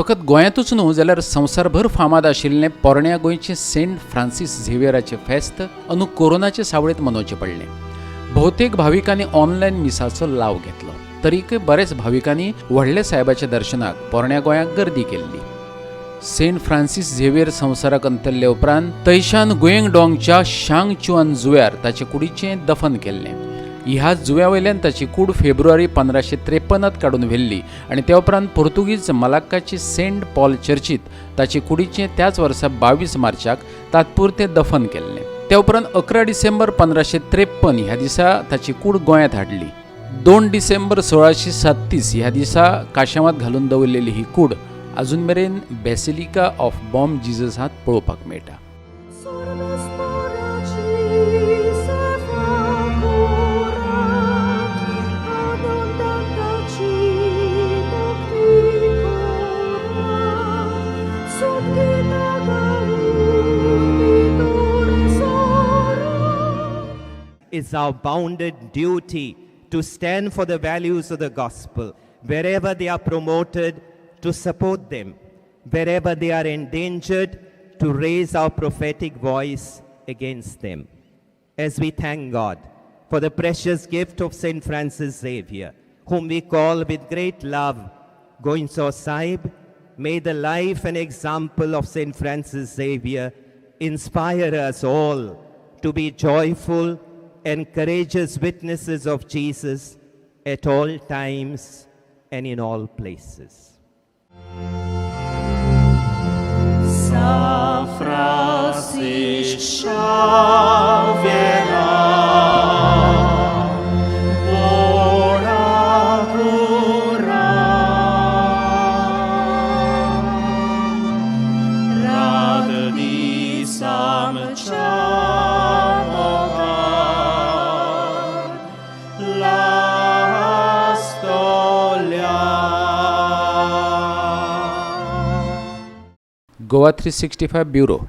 फकत गोंयांतूच न्हू जाल्यार संवसारभर फामाद आशिल्लें पोरण्या गोंयचें सेंट फ्रांसीस झेवियराचें फेस्त अंदू कोरोनाचे सावळेंत मनोवचें पडलें. भोवतेक भाविकांनी ऑनलायन मिसाचो लाव घेतलो, तरीकय बरेच भाविकांनी व्हडल्या साहेबाच्या दर्शनाक पोरण्या गोंयांत गर्दी केल्ली. सेंट फ्रांसीस झेवियर संवसाराक अंतरले उपरांत तैशान गुएंगडोंगच्या शांग चुआन जुव्यार ताचे कुडीचें दफन केल्लें. ह्या जुव्या वयल्यान ताची कूड फेब्रुवारी 1553त काडून व्हेल्ली आनी त्या उपरांत पोर्तुगीज मलाक्काची सेंट पॉल चर्चीत ताचे कुडीचें त्याच वर्सा 22 मार्चाक तात्पुरतें दफन केल्लें. त्या उपरांत 11 डिसेंबर 1553 ह्या दिसा ताची कूड गोंयांत हाडली. 2 डिसेंबर 1637 ह्या दिसा काशावांत घालून दवरलेली ही कूड अजून मेरेन बेसिलिका ऑफ बॉम जिजसांत पळोवपाक मेळटा. It's our bounded duty to stand for the values of the gospel wherever they are promoted, to support them, wherever they are endangered, to raise our prophetic voice against them. As we thank God for the precious gift of St. Francis Xavier, whom we call with great love Goencho Saib, may the life and example of St. Francis Xavier inspire us all to be joyful and courageous witnesses of Jesus at all times and in all places. São Francis Xavier, ora cura, rad di samcha mogar, la stolia. Goa 365 bureau.